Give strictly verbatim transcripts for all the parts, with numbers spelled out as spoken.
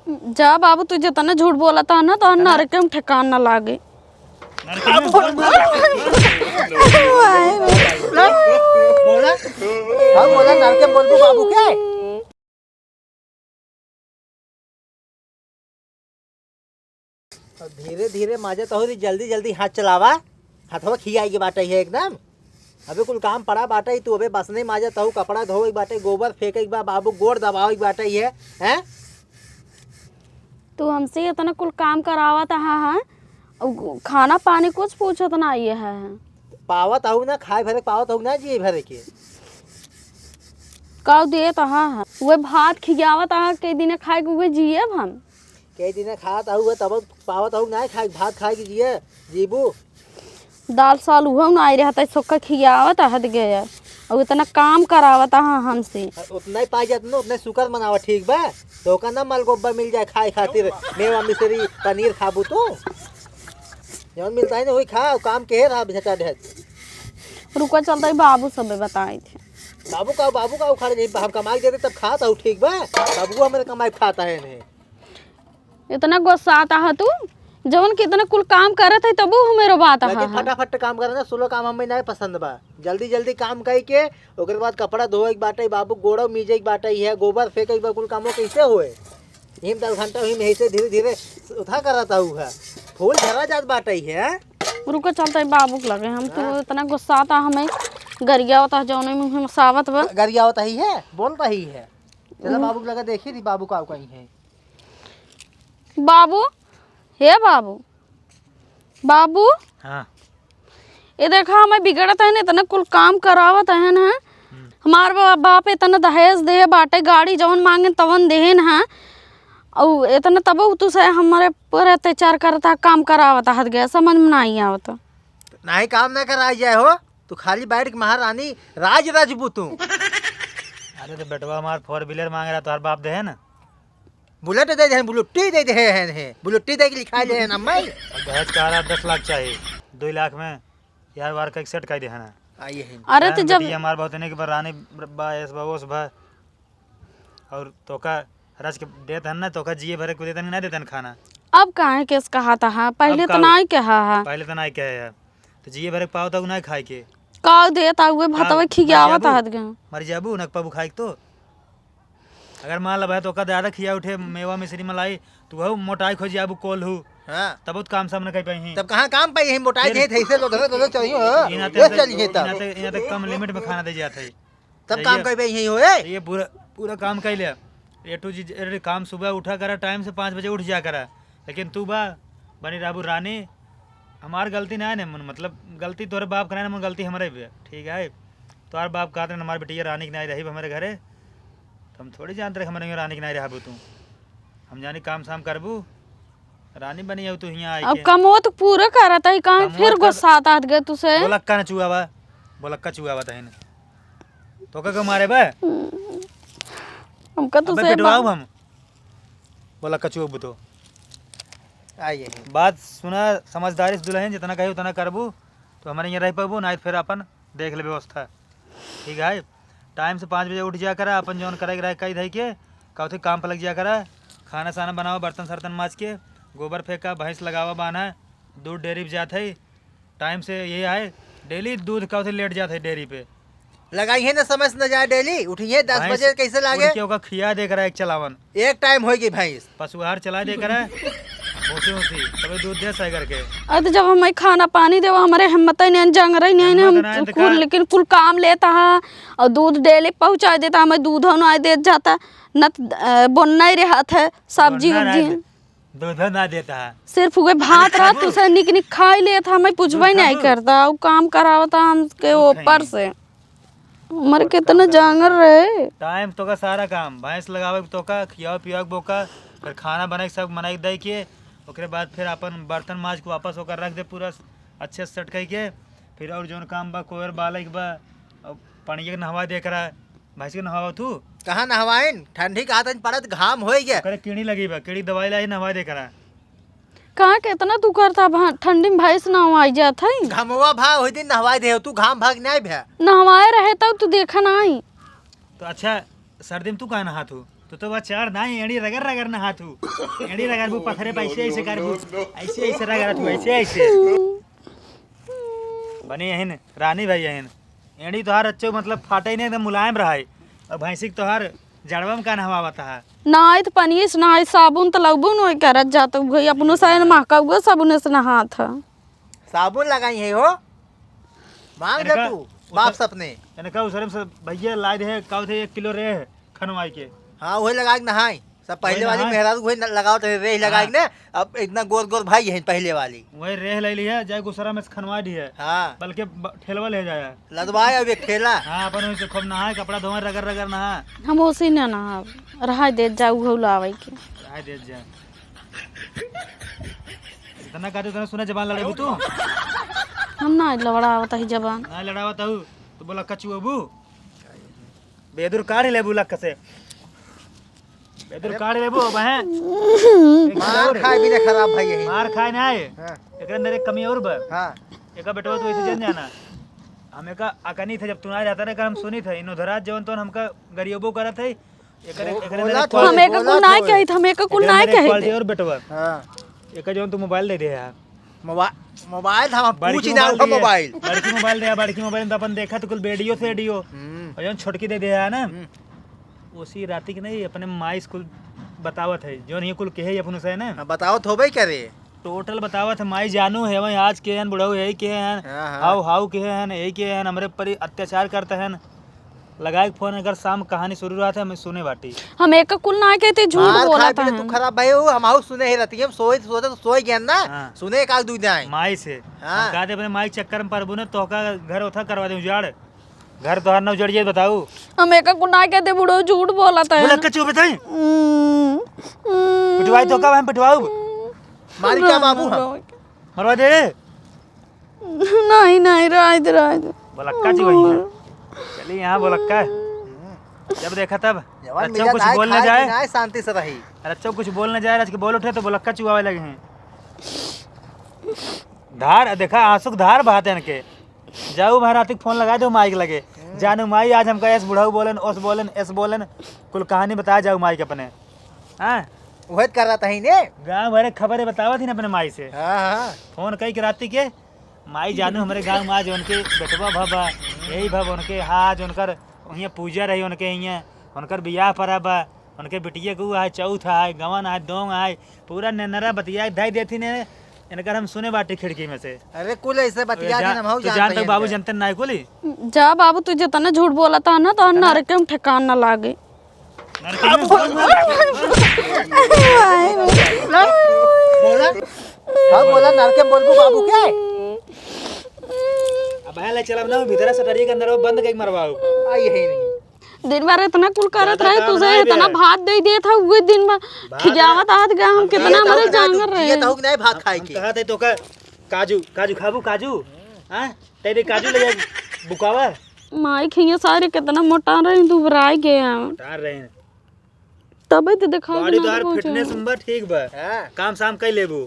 जा बाबू, तू जितना झूठ बोलत ह ना, तो नरके में ठेकान ना लागे। नरके में? बोला, हाँ, बोला, नरके में बोलबू बाबू के? अब धीरे धीरे माजत अहू, जल्दी जल्दी हाथ चलावा, हथवा खियाई के बाटे है एकदम। अबे कुल काम पड़ा बाटे, तू अबे बसने माजत अहू, कपड़ा धोवे के बाटे, गोबर फेंके के बा, बाबू गोड़ दबावे के बाटे है, हैं? तू हमसे इतना कुल काम करावत अहा है, अउ खाना पानी कुछ पूछत ना ये है। पावत अहू ना, खाए भरे के पावत अहू ना, जिए भरे के। काउ देत अहा है, उहे भात खियावत अहा, कई दिने खाए के उहे जियब हम। कई दिने खात अहू है, तब पावत अहू ना खाए, भात खाए के जिए, जीबू। दाल साल उहो ना आई रहता है, सोखा खियावत अहा त गया, अउ इतना काम करावत अहा हमसे। उतना ही पाई जात ना, उतना ही शुक्र मनावा, ठीक बा? तो ओका ना मलगोब्बा मिल जाए खाए खातिर, मेवा मिश्री पनीर खाबू तू? जौन मिलता है ना, वही खा, काम के रहा झटा ढेर। रुको, चलता ही बाबू सबे बताए थे। बाबू का, बाबू का उखाड़ गई, हम कमाई देते तब खाता हूँ, ठीक बा? बाबू हमारे कमाई खाता है नहीं। इतना गुस्साता है तू, जौन कि इतना कुल काम करत है तबू हमें रोबाता लेकिन है। फटाफट काम करे ना, स्लो काम हमें नहीं पसंद बा। जल्दी जल्दी काम कई के, ओकरे बाद कपड़ा धोए के बाटे, बाबू गोड़ो मीजे के बाटे, है गोबर फेंके के बा, कुल कामो कैसे होए? यही में दस घंटा वही में ऐसे धीरे धीरे उठा करता हूँ है, फूल झरा जात बाटे है। रुको, चलता है बाबू के लगे हम, तू हाँ। इतना गुस्साता हमें गरियावता है, जौने मुँह में सावत बा। गरियावता ही है, बोलता ही है। चला हम्म। बाबू के लगे देखी थी, बाबू का कहीं है। बाबू, हे बाबू, बाबू। हाँ। ये देखा, हमें बिगड़त है ना, इतना कुल काम करावत है ना। हम्म। हमार बा-, बाप इतना दहेज दे बाटे, गाड़ी जवन मांगे तवन देहे ना। अउ इतना तब तू से हमारे पर अत्याचार करता, काम करावत हद गया, समझ में नहीं आवत। नहीं, काम ना कराई जाए हो, तू खाली बैठ के महारानी राज रजबू तू। अरे तो बेटवा हमार four wheeler मांग रहा, तोहर बाप दे है ना। बुलेट दे दे, बुलेटी दे दे है, है, है। बुलेटी दे के लिखा ले है ना मैं। अब दहेज का रहा दस लाख चाहिए, दो लाख में यार वार का एक सेट कर दे है ना। आइए है। अरे तो जब बिटिया हमार बहुत नहीं कि बा रानी बा, ऐस बा, ओस बा। और तोका रच के देत हन ना, तोका जिए भरे को देतन कि ना देतन खाना? अब काहे केस कहा था, हाँ? पहले अब तो का-, नाई कहा है। पहले तो नाई कहे है। तो जिए भरे पाओ तो नाई खाए के। का देत आ, उहे भातवा का खियावत मर जाबू? हत गए। मर जाबू, न पाबू खाए के तो। अगर मान ला भाई, तोका ज्यादा खिया उठे, मेवा, मिश्री, मलाई, तू हऊ मोटाई खोज जाबू, कोल हू। हाँ। तब तो काम सामने कर पाई। तब कहाँ काम पाई है, मोटाई फिर जे थे, इसे लोग, लोग, लोग चाहिए, हाँ। इहाँ ये तक, चलिए तब। इहाँ तक, इहाँ तक कम लिमिट में खाना दे जात है। तब काम जाइए। कर पाई है, होए। ये पूरा, पूरा काम कर लिया। A to Z, अरे, काम सुबह उठा करा, टाइम से पाँच बजे उठ जा करा, लेकिन तू बा, बनी रहबू रानी। हमार गलती ना है ने, मन, मतलब, गलती तोरे बाप का ना है, मन, गलती हमरे भी है, ठीक है? तोहार बाप कहते हैं, हमार बिटिया रानी के नाई रही हमरे घरे, तो हम थोड़ी जानते रहे, हमारे यहाँ रानी के नाई रहबू तू। हम जानी काम साम करबू, रानी बनी जाऊ तू हियाँ आई अब के। कमो तो पूरा करत है, काहे कमवा फिर कर गुस्सा आता है तुसे? बोलक्का न चुआवा, बोलक्का चुआवा तहिन। तो का के मारे बे? हमका तो अबे से पिटवाऊ बा- हम। बोला कचुआ बुतो। आइए। बात सुना समझदारी से दुल्हन, जितना कही उतना करबू, तो हमारे यहाँ रह पाबू, नहीं फिर अपन देख ले व्यवस्था। ठीक है, टाइम से पाँच बजे उठ जा करा, अपन जौन करे के रहे कही धई के, कहते काम पर लग जा करा, खाना साना बनावा, बर्तन सर्तन माज के, गोबर फेंका, भैंस लगावा, बान्हा, दूध डेयरी पे जात है, टाइम से ये आए, डेली दूध का उसे लेट जात है डेयरी पे। लगाई है ना, समय से न जाए डेली, उठिए दस भैंस बजे, कैसे लागे? उठ के ओका खिया दे करा एक चलावन। एक टाइम होई गई भैंस। पशु आहार चला दे करा, भूसी, भूसी, तबे दूध दे सही करके। अरे तो जब हमें खाना पानी देवा, हमारे हिम्मत ही नहीं, जंगरे ही नहीं, हिम्मत हम नहीं तो कुल, का? लेकिन कुल काम लेता है और दूध डेली पहुँचा देता, हमें दूध ना दे जाता, न त, अ, बोन नहीं रहत है, सब्जी बोन ना उब्जी। दे। दूध ना देता है। सिर्फ उहे भात रहत, खाबू? तुसे निक निक खाई लेत, हमें पूछबे दूध नहीं खाबू? करता, उ काम करावता हमके दूध ऊपर खाएंगे। से। हमर कितना जांगर रहे। टाइम तोका सारा काम, भैंस लगावे के तोका, खियावे पियावे के बोका, फिर खाना बनाए के सब बनाए के दे के, ओकरे बाद फिर अपन बर्तन माज के वापस ओकर रख दे पूरा अच्छे से सेट कई के, फिर और जौन काम बा, कोयर बाले के बा, और पानी के नहवा दे करा, भैंस के नहावा तू? कहाँ नहवाइन? ठंडी का आदत पड़त, घाम होई गया। ओकरे कीड़ी लगी बा, कीड़ी दवाई लाई, नहवा दे करा। कहाँ के इतना तू करता भा-, ठंडी में भैंस नहवाई जात है? घमवा भा, वही दिन नहवाई दे, तू घाम भाग नहीं भा। नहवाए रहे तब तू देखा नहीं। तो अच्छा, सर्दी में तू कहाँ नहात हो? तू तो बस चढ़ ना, एड़ी रगड़ रगड़ नहात हूँ। एड़ी रगड़ बू पथरे पे ऐसे ऐसे कर बू। ऐसे ऐसे रगड़ तू, ऐसे ऐसे। बनी यहिन, रानी भाई यहिन। एड़ी तोहार अच्छो मतलब फाटे ही नहीं, एकदम मुलायम रहा है। और भैंसी के तोहार जड़वा में का नहवावत है? नाई तो पनिये से नाई, साबुन तो लगबो नहीं करत जात हूँ भाई, अपनो सायन महका हुआ साबुन से नहात है। साबुन लगाई है हो, मांग दे इनका तू, बाप उस-, सपने। इनका उसरे में से भैया ला दे, का होते एक किलो रे खनवाई के। हाँ, वही लगा के नहाई। सब पहिले वही वाली नहाई। मेहरारू वही न-, लगावत रहे, रेह लगा हाँ। के ना, अब इतना गोर गोर भाई है पहिले वाली। वही रेह ले लिया, जाए गुसरा में से खनवा दिए। हाँ। बल्कि ब-, ठेलवा ले जाए। लदवाए अब एक ठेला। हाँ, अपन वही से खूब नहाए, कपड़ा धोए, रगड़ रगड़ नहा। हम ओसी ना नहाब, रहाय देत जाऊ, घौला आवे के। रहाय देत जा। इतना कहते, उतना सुना जबान लड़ेबू तू? हम ना लड़ावत ही जबान। ना लड़ावत हूँ, तो बोला कचुअबू। बेदुर काढ़ लेबू लक्क से। बेदुर काढ़ लेबू अब हैं। एक मार और। खाए बिना खराब भाई यही। मार खाए ना आए। हाँ। एकरे अंदर एक कमी और बा। हाँ। एका बेटवा तू ऐसे जन जाना। हम एका अकनी थे जब तू ना रहता ना, एकर हम सुनी थे। इनो धराज जवन तवन हमका गरियोबो करत है। एकर, वो एकरे अंदर बोला एक था, हम quality, एका बोला कुल ना था। कही थे, हम एका कुल एकरे ना अंदर एक कही quality थे। और बेटवा। हाँ। एका जवन तू मोबाइल दे दे यार। मोबा-, मोबाइल था, हम बड़की पूछ ही ना मोबाइल उठा दिए। मोबाइल। बड़की मोबाइल दे, बड़की मोबाइल में तो अपन देखा तो कुल वीडियो से एडियो। हम्म। और जौन छोटकी दे दे है ना, हम्म। उसी राती के नहीं, अपने माई से कुल बतावत है, जौन ये कुल कहे अपन उसे ना। हाँ, बतावत होबे करे। Total बतावत है, माई जानू है, वही आज के हन, बुढ़ऊ यही के हन, हाँ, हाँ। हाउ, हाउ के हन, यही के हन, हमरे पर अत्याचार करते हैं। लगाए के फोन, अगर शाम कहानी शुरू रहत है, हम सुने बाटी। हम एक कुल ना कहते, झूठ मार बोला खाए था पीने तू हम। खराब भाई हो, हम आऊ सुने ही रहती है, हम सोए, सोते तो सोए गए ना, हाँ। सुने एक आध दू जाए। माई से। हाँ। हम कहते अपने माई के चक्कर में परबू ना, तोहका घर उठा करवा दे उजाड़। घर तोहार ना उजड़ जाए, बताऊ। हम एक कुल ना कहते, बूढ़ो झूठ बोला था। बोला कचू बताई। हम्म, हम्म। पिटवाई तो का हम पिटवाऊ? मारी का बाबू हम? मरवा दे। नहीं, नहीं, रह दे, रह दे। बोलक्का चुआई है। चली यहाँ बोलक्का। जब देखा तब। जवान अच्छा मिला कुछ ना बोल ना खाए जाए। ना शांति से रही। अरे अच्छा कुछ बोल ना जाए, आज के बोल उठे तो बोलक्का चुआवे लगे हैं। धार, देखा आंसू के धार बहाते हैं इनके। जाऊ महाराज के फोन लगा दो माइक लगे। जानू माई आज हमका एस बुढ़ऊ बोलन, ओस बोलन, एस बोलन। कुल कहानी बताया जाऊ माई के अपने। हाँ? वही कर रहा था ही ने। गाँव भरे खबरें बतावत ही ना अपने माई से। हाँ, हाँ। फोन कई के राती के, माई जानू हमरे गाँव में आज उनके बेटवा भा बा, यही भा उनके आज उनकर वहीं पूजा रही उनके हियाँ, उनकर बियाह परा बा, उनके बिटिया के ऊ आए, चौथ आए, गवन आए, दोंग आए, पूरा नेनरा बतिया के धई देती ने, इनकर हम सुने बाटी खिड़की में से। अरे कुल ऐसे बतिया जा, दिन हम हऊ तू जानते जानत हो बाबू इनके। जनते ना कुली। जा बाबू, तू जितना झूठ बोला था ना, तो है ना? नरक में ठिकान ना लागे। बोला? हाँ, बोला, नरके में बोलबू बाबू के? अब भाई ले चलब ना, भीतर सटरिया के अंदर वो बंद कइके मरवाऊ। आ, यही नहीं। दिन भर इतना कुल करत ज्यादा रहे, काम तुझे ना इतना दे। भात दे दिया था, वो दिन में भात खिजावत ना। आहत गया, हम हम कितना कहत हमारे हूँ ना, जांगर तू रहे। जियत हूँ कि नहीं भात खाए हम के? कहत है तो का, काजू, काजू खाबू, काजू? हाँ, तेरे काजू ले जाए, बुकावा। माई खइया सारे कितना मोटा रहे, दुबराए गए हैं। मोटा रहे हैं। तबे तो देखा body तोहार fitness में बा, ठीक बा। हाँ। काम साम कई लेबू।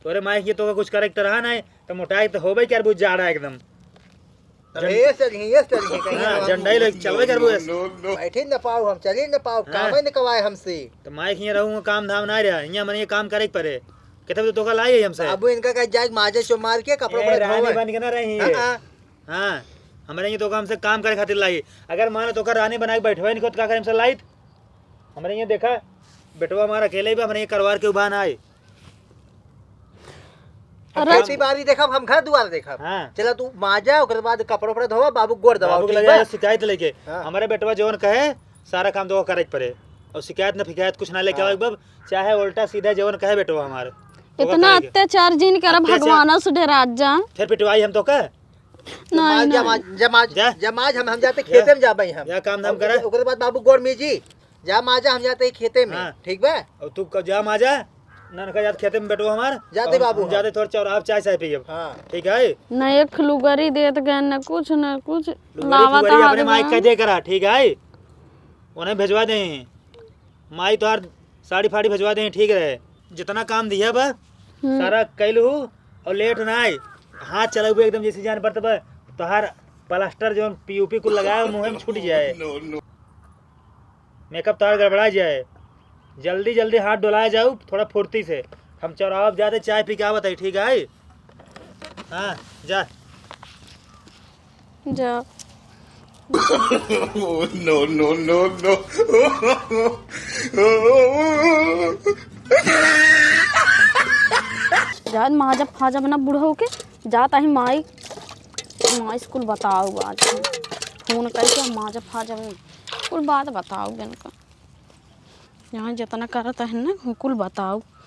तोरे माई के तोका कुछ करे के तो रहा नहीं, तो मोटाई तो होबे करबू, जाड़ा एकदम। तब जन- ये चलिए, ये चलिए, कहीं हाँ, हम झंडा ही लेके चलबे करबू ऐसे। बैठे न पाओ हम, चलिए न पाओ, हाँ। कामे न कवाए हमसे। तो माई के यहाँ रहूँ, काम धाम ना रहा, यहाँ मने काम करे के पड़े। कितने बजे तोका लाई हमसे? बाबू इनका कहीं जाए माजे चो मार के कपड़ा ए, पड़ा रानी धोवे। बन के ना रही हाँ, है। हाँ। हाँ, हमारे यहाँ तोका हमसे काम करे खातिर लाई। अगर मान लो तोका रानी बना के बैठवा नहीं को, तो का करे हमसे लाइत? हमरे यहाँ देखा, बेटवा हमारा अकेले ही बा, हमरे यहाँ करवार के उबा ना आए। अब अरे। खेती बाड़ी देखब, हम घर दुआर देखब। हाँ। चला तू माजा, ओकरे बाद कपड़ा उपड़ा धोवा, बाबू गोड़ दबाओ, बाबू के ठीक लगे बा? आए शिकायत लेके। हाँ। हमारे बेटवा जवन कहे, सारा काम तो करे के पड़े। और शिकायत न फिकायत कुछ ना लेके हाँ। आवे बब, चाहे उल्टा सीधा जवन कहे बेटवा हमारे। ओकर इतना करे के। अत्याचार जिन करब, अत्याचार। भगवान से डरात जा। फिर पिटवाई हम तो का? नहीं, मार जा, नहीं। मार, जा, मार, जा। जा, मार, हम, हम जाते जा। खेते में जाबे हम। जा, काम धाम ओकरे, करा। ओकरे बाद बाबू गोड़ मीजी। जा माजा, हम जाते ही खेते में, हाँ। ठीक बा? और तू क-, जा माजा, ननका जात खेते में बेटवा हमार, जाते हम, बाबू हम हम। जाते थोड़ा चौराहा पे चाय, चाय पियब। हाँ। ठीक है? न एक लुगरी देत गए, न कुछ, न कुछ लुगरी लावा फुगरी था अपने हाथ माई में। कह दे करा, ठीक है? उन्हें भेजवा दे, माई तोहार साड़ी फाड़ी भेजवा दे, ठीक रहे। जितना काम दिया बा, हम्म। सारा कैलू और लेट ना आए, हाथ चलाऊ एकदम जैसे जान पड़ता बा, तोहार प्लास्टर जो पीओपी कुल लगाए, मुँह में छूट जाए। No, no। मेकअप तार गड़बड़ा जाए। जल्दी जल्दी हाथ डोलाए जाऊ, थोड़ा फुर्ती से। हम चौराहा पे जाते, चाय पी के आवत है, ठीक है? हाँ, जा। जा। Oh, no, no, no, no। जा, माजब फाजब ना बुढ़ऊ के, जात ही माई, माई से कुल बताऊ आज। फोन करके माजब फाजब कुल बात बताऊ इनका। यहाँ जितना करत है ना, कुल बताऊ।